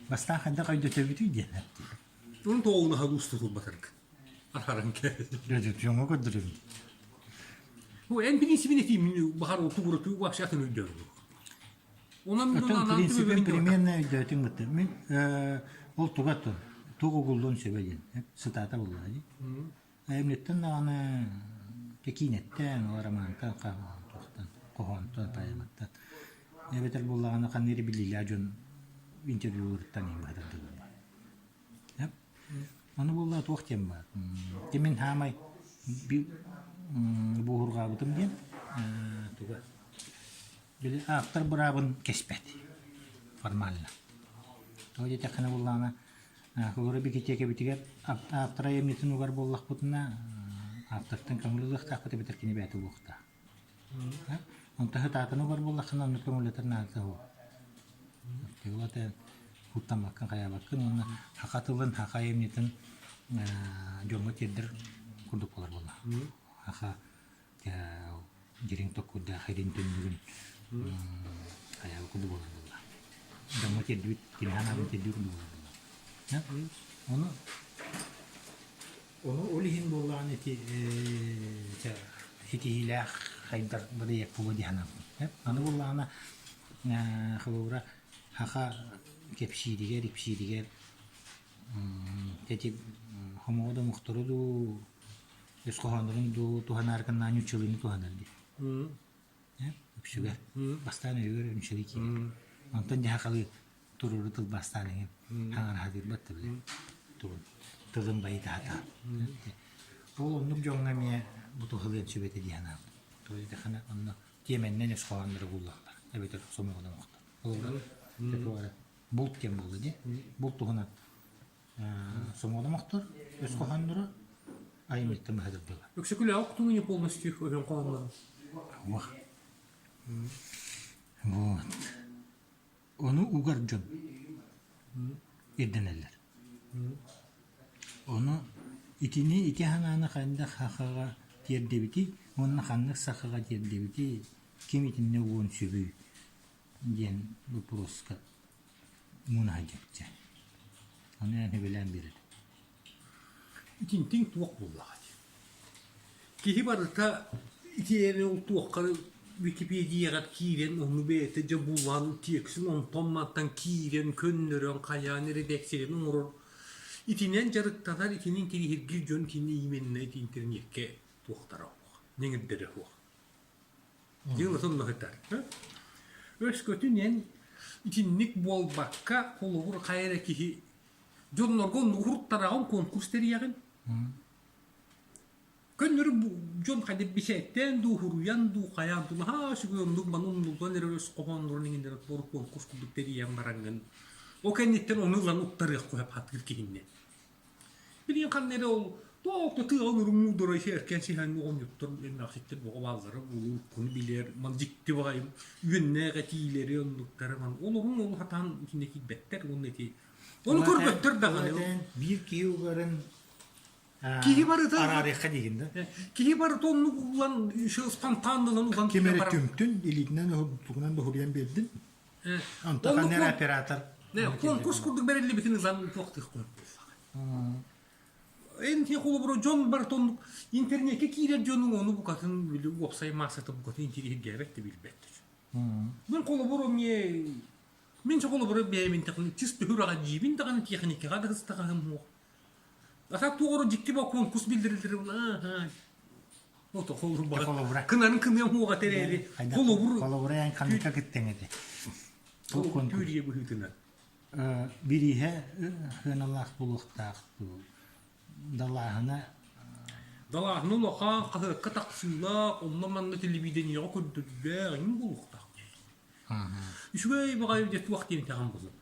Бастаан хайдах өйдөтөбүтүй диэн эттим. Onun тоҕунаһа устутулбатарга. Араран кээ. Дьоҥҥо көрдөрөбүн. Бу эн принципин этиим баһар тугуратыы вообще атын өйдөөрү. Онон Оттон принципин примерно өйдөөтүҥ бытта. Мин ол туга туох угуллуон сөбө диэн сытаата буоллаҕа дии. Айымньыттан даҕаны киинэттэн, ол романтан, туохтан, хоһоонтон, поэматтан эбэтэр буоллаҕына ханна эрэ биллиилээх дьон интервьюларыттан иһин быһатардылар. Ону буоллаҕа туох диэн баар. Ити мин хаамай буоһурҕаабытым диэн туга били ааптар быраабын кэспэт формально. Тоҕо диэтэххинэ буоллаҕына Холобура бикитиэкэбитигэр ааптар айымньытын угар буоллахпытына, ааптартан көҥүл ылыахтаахпыт эбэтэр кини бэйэтэ угуохтаах. Онтон сытаатын угар буоллаххына, онно көҥүллэтэр наада суох. Ол куттаммаккын, хайаабаккын уонна саха тылын, саха айымньытын дьоҥҥо тиэрдэр курдук буолар буолла. Саха дириҥ токкурдаах илин түннүгүн хайаабыт курдук буолар буолла. Дьоҥҥо тиэрдибит, кини санаабын тиэрдибит курдук буолар буолла. Ону ону ол иһин буоллаҕына ити ситиһиилээх хайдар бырайыак буолуо дии санаабытым. Аны буоллаҕына холобура саха кэпсииригэр, ипсииригэр ити хомоҕо домохтору дуу Өс хоһооннорун дуу туһанааргын ньуччалыыны туһанар дии. Үксүгэр. Бастаан өйүгэр ньуччалыы киирэр. Онтон дьэ сахалыы туруору тылбаастаан иҥин хаҥараһатыырбат да били тугун тылын байытаата. Ол оннук дьоҥҥо эмиэ бу туһалыан сөп этэ дии санаабытым. Тоҕо диэтэххинэ онно тиэмэннэн өс хоһоонноро буллаллар эбэтэр сомоҕонон охтор. Холобура, булт диэн буолла дии. Булт туһунан Сомоҕоломохтор өс хоһоонноро айымньыттан быһа Өксөкүлээх октуҥ не полностью өһөн хоһооннорун. Уох. Вот. Ону угар дьон ирдэнэллэр. Ону итини ити ханааны хайдах сахаҕа тиэрдэбитий уонна ханнык сахаҕа тиэрдэбитий, ким итиннэ угуон сөбүй диэн боппуруоска мунаһа дьэпчэ. Ону эн сөбүлээн биэрэр. Итинтиҥ туох буоллаҕай? Киһи барыта итиэни ол туохха Википедияҕа киирэн ону бэйэтэ дьэ булан тиэксин онтон-мантан киирэн көннөрөн хайаан эрэдээксийэлэрин оҥорор итинэн дьарыктанар итинэн интэриэһиргиир дьон кини именно ити интернеккэ туохтара суох, ньэҥирдэрэ суох. Дьыалатын ыһытар. Өскөтүн эн итинник буолбакка, холобур, хайа эрэ киһи дьоннорго уһуруттараҕын конкурс тэрийэҕин. Көннөрү дьон хайда бисээттээн дуу, уһуруйан дуу, хайаан дуу, наһаа үчүгэй оннук маны умнуллан эрэр өс хоһооннорун иҥиннэрэ туору конкурс курдук тэрийэн бараҥҥын, ол кэнниттэн ону ылан уктарыах куһап хатыыр киһиннэ. Билигин ханна эрэ ол туох да тыаҕын урумуудара эркэн сиһэн оҕонньоттор эмээхситтэр бөҕө бааллара буолуо уруккуну билэр ман дьикти баҕайым үөннээх этиилэри оннуктары ман олорун ол сатаан итиннэ киирбэттэр уонна ити ону көрбөттөр даҕаны биир киһи угарын киһи барыта араарыахха диигин да киһи барыта оннук угулан спонтаннынан уган ким эрэ түмтүн илиитинэн уһуктугунан дуһуруйан биэрдин онтон ханна эрэ оператор конкурс курдук бэриллибитин ылан туохтуох Эн холобура дьон барыта оннук интернеккэ киирэр дьонуҥ ону букатын били уопсай маассата букатын интириэһиргээбэт да билбэт. Мин холобур эмиэ мин холобура бэйэм чыс төһүрэҕэ дьиибин даҕаны тиэхиникэҕэ да сыстаҕаһым суох. Ата туох эрэ дьикти ба конкурс биллэриллэр ааһа ото холобура кынарын кыныам хуоҕа тэрээри холобур холобура эн ханныка кыттыҥ этэ Түүрүйэ быһыытынан Бирииһэ сыаналаах буолуохтаах дуу, далааһына Далааһына улахан, хаһыакка тахсыылаах, онно-манна телевидениеҕэ көрдөрүүлээх эҥин буолуохтаах. Үчүгэй баҕайы дьэ туох диэн итэҕэм буолуо.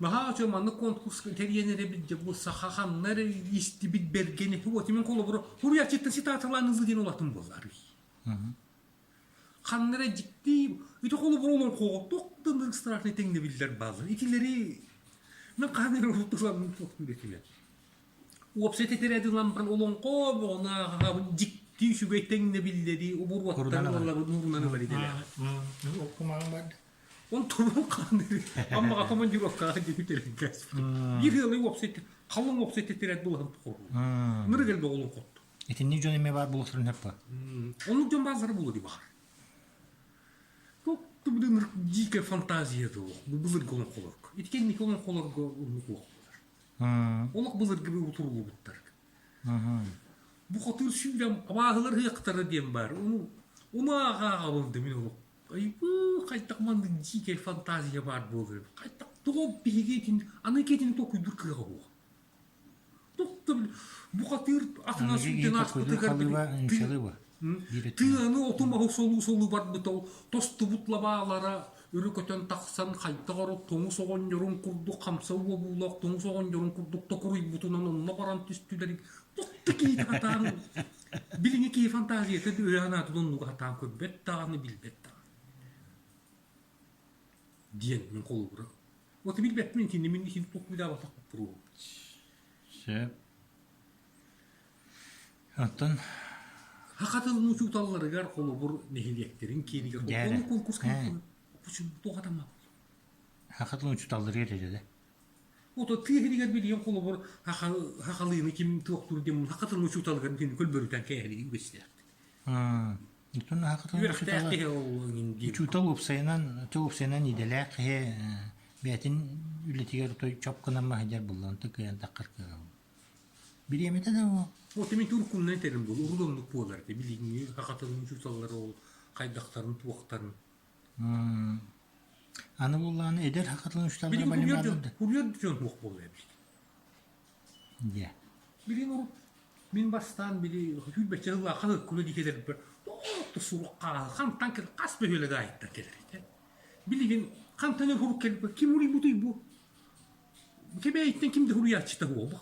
Наһаа үчүгэй маннык конкурс тэрийэн эрэбит дьэ бу саха ханна эрэ истибит бэргэн этэ вот мин холобура суруйааччыттан цитаталаан ылыы диэн улатын буоллар. Ханна эрэ дьикти ити холобур олоҥхоҕо туох да ынырык страшный тэҥнэбиллэр бааллар. Итилэри мин хаһан эрэ урут туох этилэр. Уопсай тэтэрээт ылан баран олоҥхо бөҕөнө дьикти үчүгэй тэҥнэбиллэри обуруоттарын ылабын уурунан ылар идэлээх. Ол кумаҕым бар. Онтон хааныр. Аммаҕа командировкаҕа диэки тэрин кээспит. Биир ыалы уопсай халыҥ уопсай тэтэрээт булаһын тухоруу. Нырык элбэх олун хотту. Итинник дьон эмиэ баар буолуохтарын сөп Оннук дьон бааллара буолуо дии баҕар. Туох дикая фантазия дуо бу былыргы олоҥхолорго. Ити кэнники олоҥхолорго оннук уох буолар. Олох былыргы утуруллубуттар. Бу хотуур сүүрэн абааһылар ыһыахтара диэн баар. Ону ону ааҕа-ааҕабын да мин олох айбыы хайдах маннык дикая фантазия баар буолар эбит. Хайдах тоҕо биһиги итин аны итини толкуйдуур кыаҕа суох. Бухатыыр атына сүүрдэн ааспытыгар тыаны оту-маһы солуу-солуу барбыта ол тостубут лабаалара өрө көтөн тахсан хайдах эрэ тоҥус оҕонньорун курдук хамса уобуулаах тоҥус оҕонньорун курдук токуруйбутунан онно баран түстүлэр тутта киһи сатаан билиҥҥи киһи фантазията өйө санаатын оннуга сатаан көрбөт даҕаны билбэт даҕаны диэн мин холобура Вот билбэппин итинни мин итини толкуйдаабатах боппуруоһум. Сөп. Оттон Саха тылын учууталларыгар холобур нэһилиэктэрин киинигэр Дьээрэ. ону конкурс Почему туох атаммаппын? Саха тылын учууталларыгар этэ Ото тыа сиригэр билигин холобур сахалыыны ким туохтуур диэн саха тылын учууталыгар көлбөрүтэн кээһэлиги үгэстээхтик. Оттон Үөрэхтээх киһи ол диир. Учуутал уопсайынан, тыл уопсайынан идэлээх киһи бэйэтин үлэтигэр той чоп гынан маһыдьар буллан кыайан таххар кыаҕа. Бириэмэтэ да ол. Вот мин туркуннан этэрим буолу, урут оннук буолар этэ. Билиҥҥи саха тылын учууталлара ол хайдахтарын, туохтарын. Аны буллааны эдэр саха тылын учууталлара Билигин балемаалар дьон, да. хуруйар дьон суох буолла эбит. Дьэ. Билигин урут мин бастаан били сүүрбэччэ сыллаахха ыккуна дии кэлэрбэр тоҕо сурук хантан кэл хас бөһүөлэг аайыттан кэлэр этэ. Билигин хантан урук кэлбит ким уруйбутуй бу? Кэбээйиттэн ким да уруйааччыта буол. Бу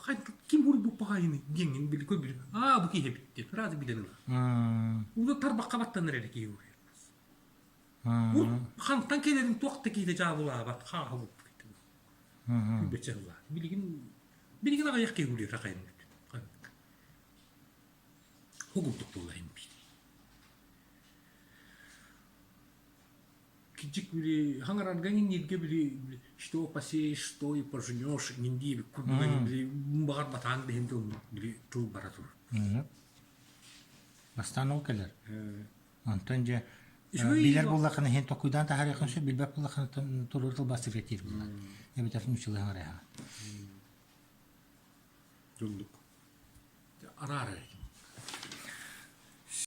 ким уруйбут баҕайыны диэҥҥин били көрбүт. Аа бу киһи эбит диэн сразу билэн ылар. Уну тарбахха баттанар эрэ киһи уруйар. Урут хантан кэлэрин туох да киһитэ дьаабылаабат хааһы булбут. Сүүрбэччэ сыллаах. Билигин билигин аҕыйах киһи үлэлиир хайын Хогурдук буолла биир. Кидьик били хаҥарарга иҥнииргэ били что посеешь, что и пожнешь иҥин курдук били баҕар батаан диһин тыл били тыл бара турар. Бастаан ол кэлэр. Онтон дьэ билэр буоллаххына иһин толкуйдаан таһаарыаххын сөп, билбэт буоллаххына туруору тылбаастыырга тиир буолла. Эбэтэр нууччалыы аҥарайаҕын. Дьоллук. Араар эрэ.